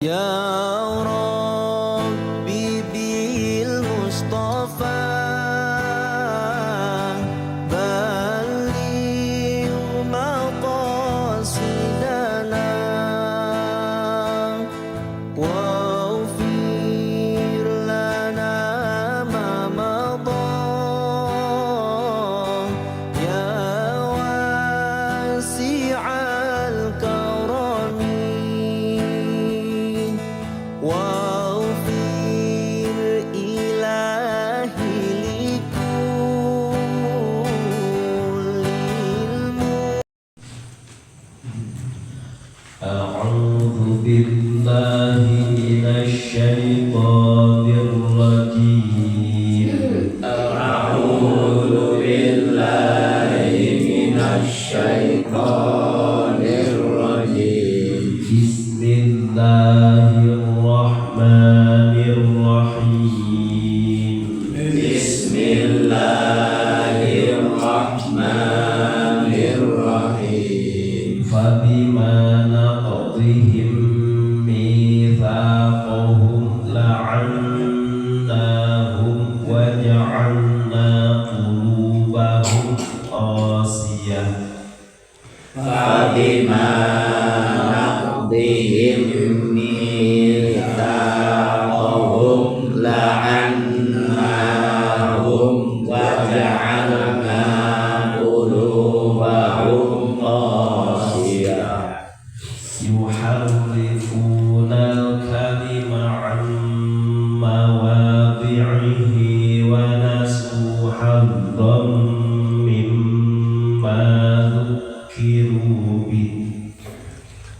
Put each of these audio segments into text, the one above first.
يا ربي بالمصطفى بلغ مقاصدنا واغفر لنا ما مضى يا واسع الكرم واغفر إلهي لكل المؤمنين. أعوذ بالله من الشيطان الرجيم. أعوذ بالله من الشيطان الرجيم. بسم الله الرحمن الرحيم. بسم الله الرحمن الرحيم. فبما نقضهم ميثاقهم لعناهم وجعلنا قلوبهم قاسية. فبما نقضهم ميثاقهم لعناهم وجعلنا قلوبهم قاسية. يحرفون الكلم عن مواضعه ونسوا حظا مما ذكروا به.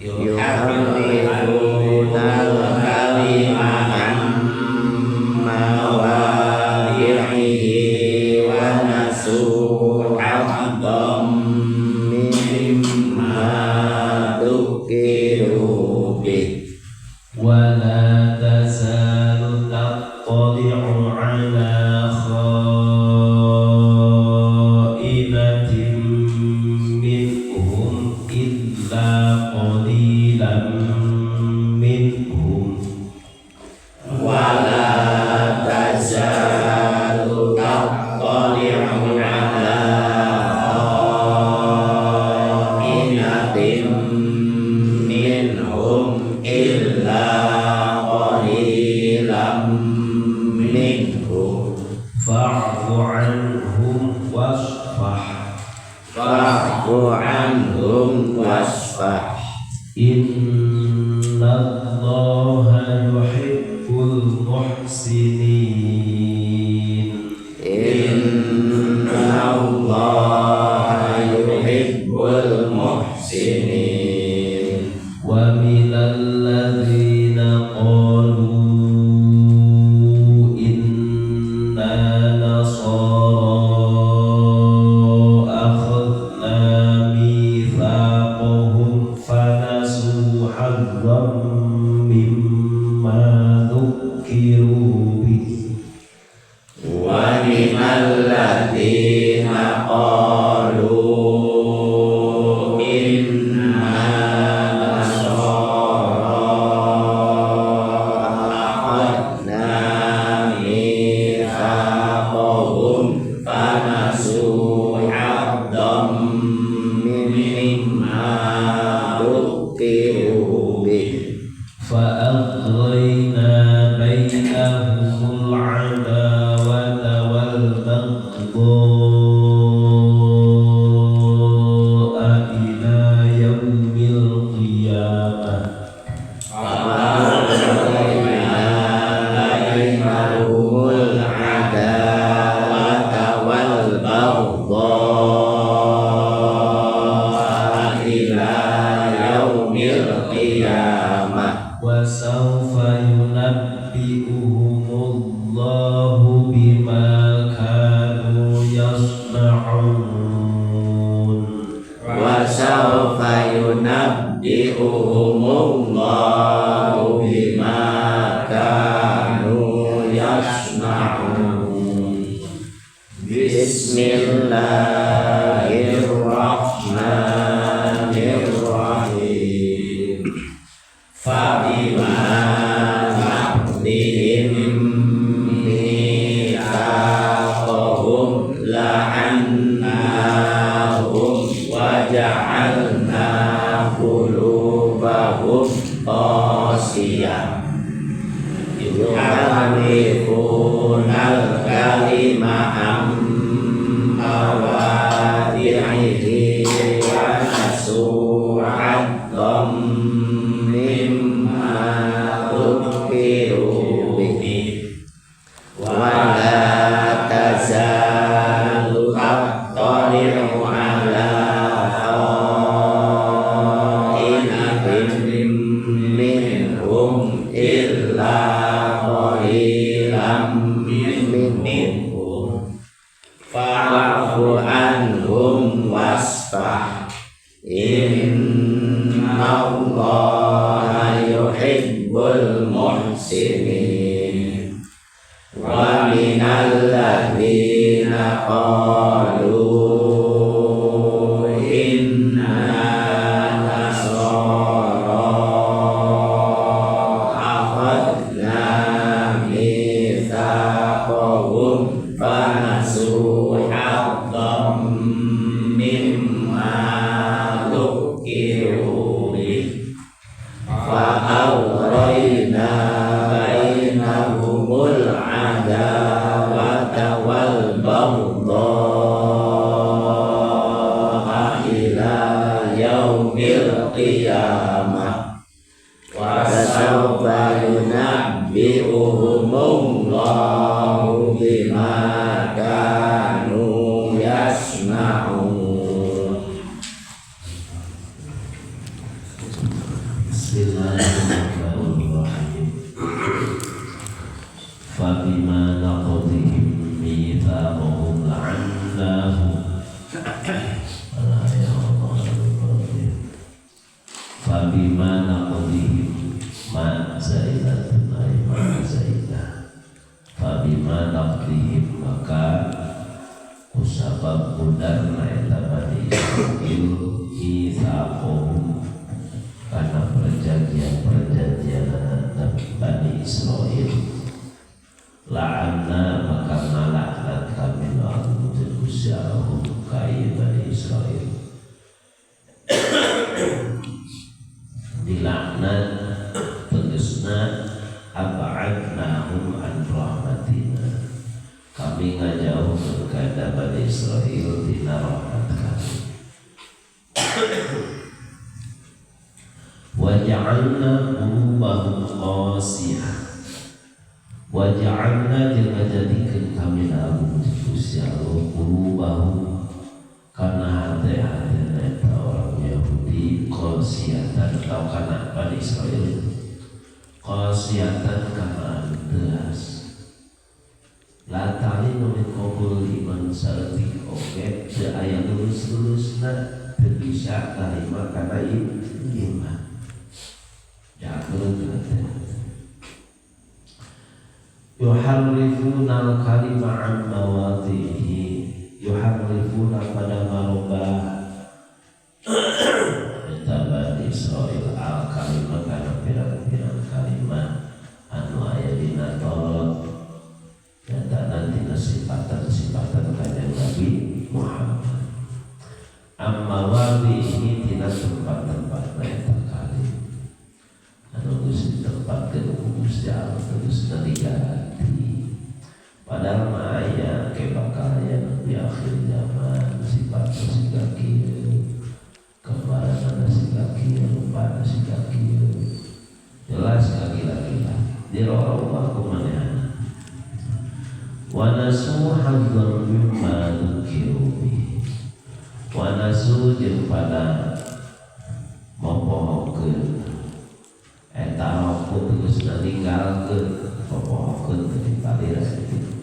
يحرفون الكلم عن مواضعه ونسوا حظا مما ذكروا به. ولا تزال تطلع على خائنة منهم إلا قليلا منهم. ولا تزال تطلع على خائنة منهم إلا قليلا منهم. فاعف عنهم واصفح. فاعف عنهم واصفح. إن الله يحب المحسنين. إن الله يحب المحسنين. ومن الذين قالوا إنا نصارى أخذنا ميثاقهم فنسوا حظا مما ذكروا به. ومن الذين قالوا إنا نصارى أخذنا ميثاقهم فنسوا حظا مما ذكروا به. فأغرينا بينهم العداوة والبغضاء إلى يوم القيامة. فأغرينا بينهم العداوة والبغضاء إلى يوم القيامة. وسوف ينبئهم الله بما كانوا يصنعون. وسوف ينبئهم الله بما كانوا يصنعون. بسم الله الرحمن الرحيم. فبما naqdihim mitsaqahum la'annahum wa ja'alna qulubahum qasiyah yuharrifunal kalima am mawadhi'ihi wa nasu hazzan mimma dzukiru bihi wa la tazalu tattali'u ala kha'inatin minhum illa qalilan minhum fa'fu anhum wasfah innallaha yuhibbul muhsinin wa minal ladzina qalu inna nasara akhadna mitsaqahum fanasu hazzan mimma dzukiru bih fa aghrayna bainahumul adawata wal baghdha ila yaumil qiyamah wa sawfa yunabbi'uhumullahu bima kanu yasna'un. Bismillahirrahmanirrahim. Fabima naqdihim mitsaqahum la'annahum. Fabima naqdihim ma zaidatun ay ma zaidah. Fabima naqdihim maka kusabab mudarna eta Bani Israil mitsaqahum karena perjanjian-perjanjian Bani Israil la'anna maka ngalaknat kami ma'amudin usyarahum kai Bani Israil dilaknat tegesna ab'adnahum an rahmatina kami ngajauh kepada Bani Israil tina rahmat kami wa ja'alna qulubahum qasiyah wa ja'alna jeung ngajadikeun kami lahum Gusti Allah qulubahum kana hate-hatena eta orang Yahudi qasiyatan atau kana Bani Israil qasiyatan kana teas la ta'linu min qabul iman saeutik oge teu aya lulus-lulusna teu bisa tarima kana iman. Yuharrifuna al-kalima an mawadhihi yuharrifuna pada marubah eta Bani Israil al-kalima kana pirang-pirang kalimat anu aya dina Taurat nyatana dina sifatan-sifatan kanjeng Nabi Muhammad am mawadhihi tina tempat-tempatna eta kalim anu geus ditempatkeun ku Gusti Allah geus diganti padahal mah aya ke bakal aya di akhir zaman sifat siga kieu gambaranna siga kieu rupana siga kieu jelas kagila-gila dirorobah ku manehna wa nasu hadzan mimma dzukiru bihi wa nasu jeung pada mopohokeun eta roku tegasna ninggalkeun popohokeun teu dipalira sakitu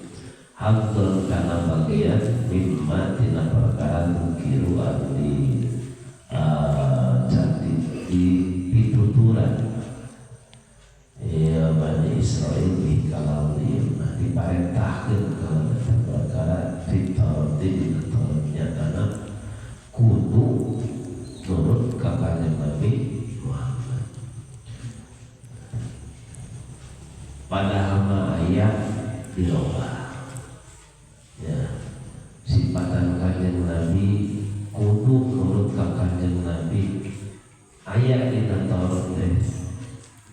hadzal kana bagian mimma tina perkara dzukiru anu di di pituturan ya Bani Israil bi kalau diparentahkeun kalau eta perkara di Taurat di Taurat nyatana kudu nurut ka kanjeng Nabi Muhammad. Padahal mah aya dirobah. Ya, sifatan Kanjeng Nabi kudu nurut ka Kanjeng Nabi. Aya dina Taurat teh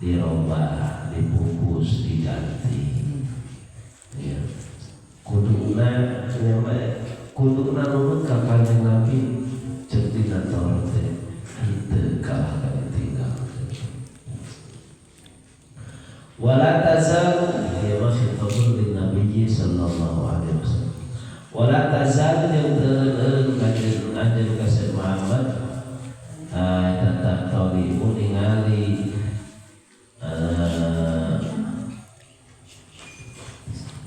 dirobah, dibungkus, diganti. Ya. Kuduna kuduna nurut ka Kanjeng Nabi ceuk dina Taurat teh henteu kalah ka ditinggal. Wala tazalu ya khitabun lin nabiyyi sallallahu alaihi wasallam. Wala tazalu yang teu kanjeng anjeun ka Sayyid Muhammad tetap talibu ningali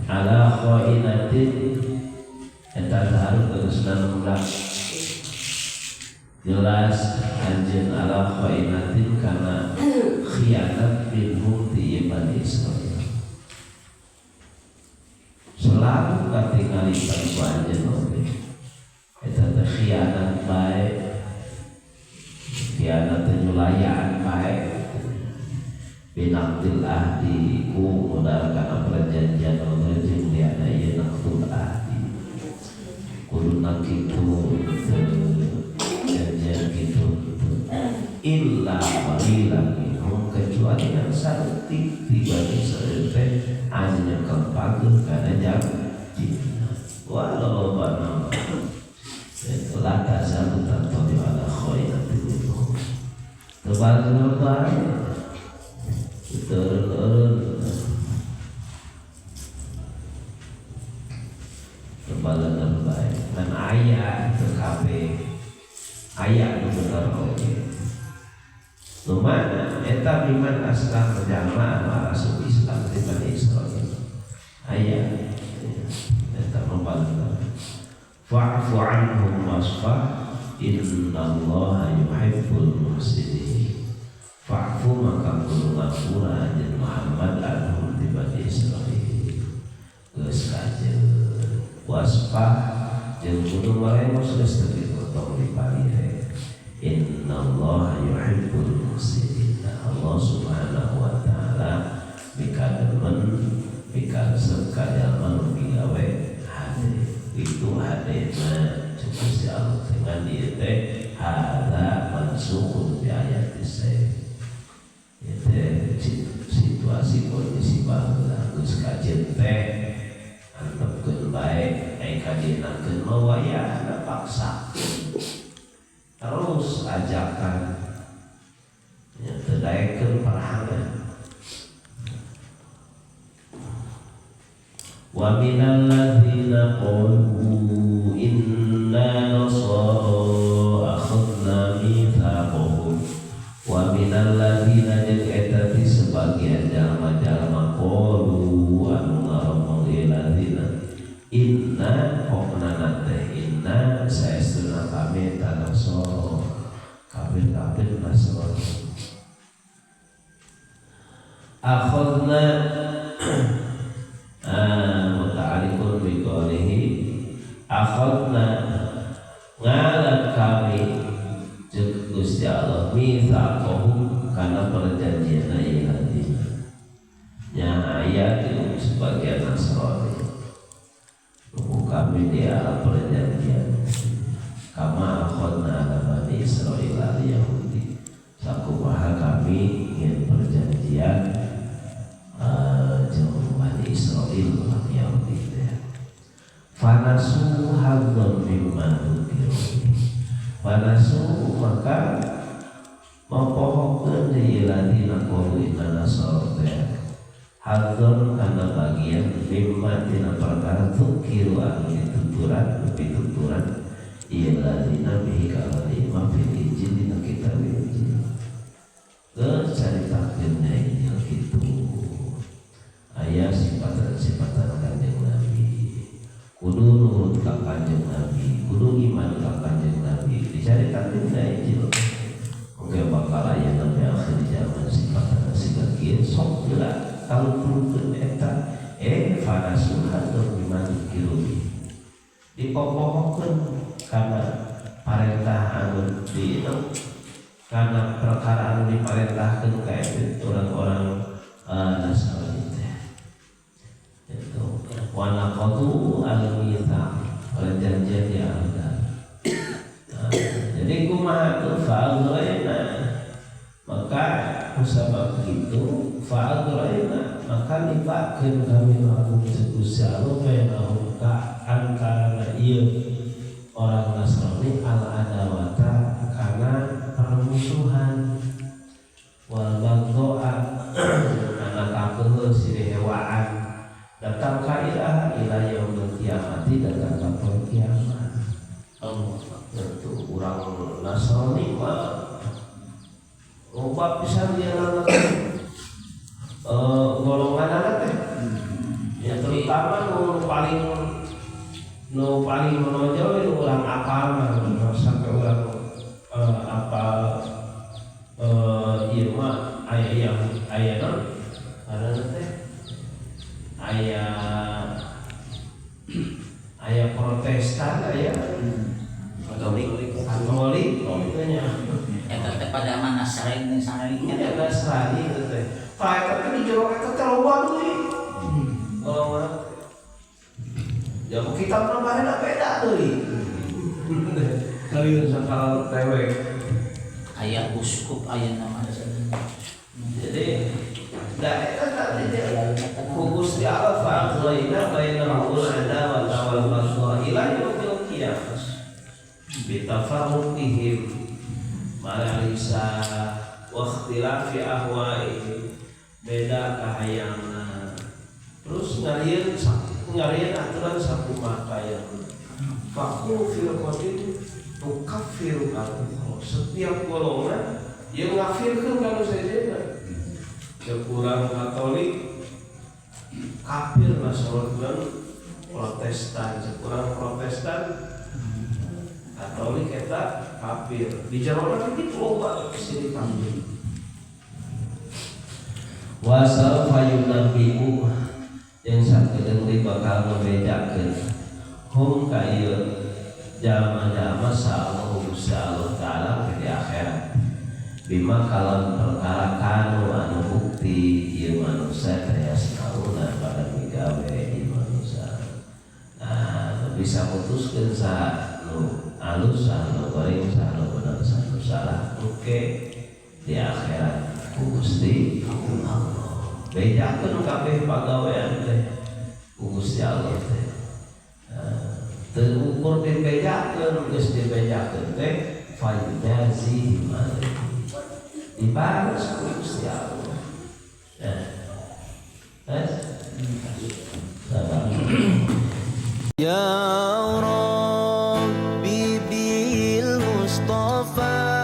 ala khainatin eta harus terus nambah jelas anjeun ala khainatin karena khianat minhum ti Bani Israil. Selalu katingali ku anjeun oge eta teh khianat bae, khianat teh nyulayaan bae binaqdil ahdi ku modal kana perjanjian oge jeung diana ieu naqdul ahdi kuduna kitu janjian kitu illa qalilan minhum kecuali yang saeutik ti Bani Israil teh anu nyekel pageuh kana janji walau bana la tazalu tantali ala khainatin minhum tebal bae turun tebal bae kan aya teu kabeh aya nu bener oge. Nu mana eta biman aslam jalma anu asup Islam di Bani Israil aya eta mabal fa'fu anhum wasfah innallaha yuhibbul muhsinin. Fa'fu maka kudu ngapura anjeun Muhammad anhum di Bani Israil geus kajeun wasfah jeung kudu maremos geus teu ditotong di palire. Innallaha yuhibbul muhsinin. Allah subhanahu wa ta'ala mikademen mikaresep ka jalma nu migawe hade. Itu hadena cek Gusti Allah dengan ieu teh hadza mansukhun bi ayati sayf. Ieu teh situasi kondisi baheula geus kajeun teh antepkeun bae ai kajeunakeun mah wayahna paksa. Terus ajakan ya teu daekeun parahangan. Wa minal ladzina qalu inna nasara akhadna mitsaqahum. Wa minal ladzina jeung eta ti sebagian jalma-jalma qalu anu ngaromong ieu ladzina inna pokna teh inna saestuna kami tanasoro kafir-kafir Nasrani akhadna muta'alliqun bi qawlihi akhadna ngalat kami jeung Gusti Allah mitsaqahum kana perjanjian ieu ladzina nya aya di sebagian Nasrani kami di alam perjanjian kama akhadna ala Bani Israil al Yahudi sakumaha kami ingin perjanjian jeung Bani Israil al Yahudi teh fanasu hadzal mimma dzukiru fanasu maka mempohokkeun deui ladina qalu inna nasara teh hadzal kana bagian mimma tina perkara dzukiru anu dituturan pituturan ieu ladina bihi kana imam fil injil dina kitab Injil geus caritakeun na Injil kitu aya sifatan-sifatan Kanjeng Nabi kudu nurut ka Kanjeng Nabi kudu iman ka Kanjeng Nabi dicaritakeun na Injil oge bakal aya nabi akhir zaman sifatan siga kieu sok geura kalupurkeun eta fanasu hadzal mimma dzukiru dipopohokeun karena parentah anu di karena perkara anu diparentahkeun ka orang-orang Nasrani teh. Naqadu al-mitsaq, perjanjian ya Allah. Nah, jadi kumaha tuh fa'aghraina, maka kusabab gitu fa'aghraina maka nipakeun kami lakum Gusti Allah bainahum ka antara ieu orang Nasrani al adawata karena permusuhan wal bagdoa karena kakeul sirihewaan datang ka ilaha ila yaumil kiamati datang ka poe kiamat. Allah. Itu urang Nasrani mah loba pisan dia golongan anak teh ya, terutama nu paling menonjol itu orang apal mah sampai orang apal ieu mah aya yang aya non ada teh aya aya Protestan, aya Katolik. Katolik gitu nya. Eta teh pada mana Nasrani Nasrani. Iya, Nasrani itu teh. Tah, eta teh di jero eta teh loba deui. Golongan. Ya kitab namanya beda deui. Kalian sakal tewek. Aya uskup aya nama. Jadi da eta tadi dia ku Gusti Allah fa'aghraina bainahumul adawata wal baghdha ila yaumil qiyamah. Bitafarruqihim malalisa wa ikhtilafi ahwaihim, beda kahayangna, terus ngalieun ngalieun aturan sakumaha kayang fakul firqatin tukaffiru al, setiap golongan yang ngafirkeun ka nu sejenna. Kurang Katolik kafir Nasrani Protestan, kurang Protestan Katolik eta kafir. Di jerona kitu loba sini kafir. Wasaufa yunabbi'u yang sakedeung deui bakal ngebedakeun hum ka ieu jalma-jalma saha Gusti Allah Ta'ala di akhirat bima kalam perkara kanu anu bukti ieu manusia teh yasnauna pada migawe ieu manusia. Nah, nu bisa mutuskeun saha nu alus, saha nu goreng, saha nu bener, saha nu salah, oke di akhirat ku Gusti Allah bejakeun kabeh pagawean teh ku Gusti Allah teh. Nah, teu ukur dibejakeun, geus dibejakeun teh fayujazi dibalas ku Gusti Allah. Nah, Mas? Sabar. يا ربي بالمصطفى.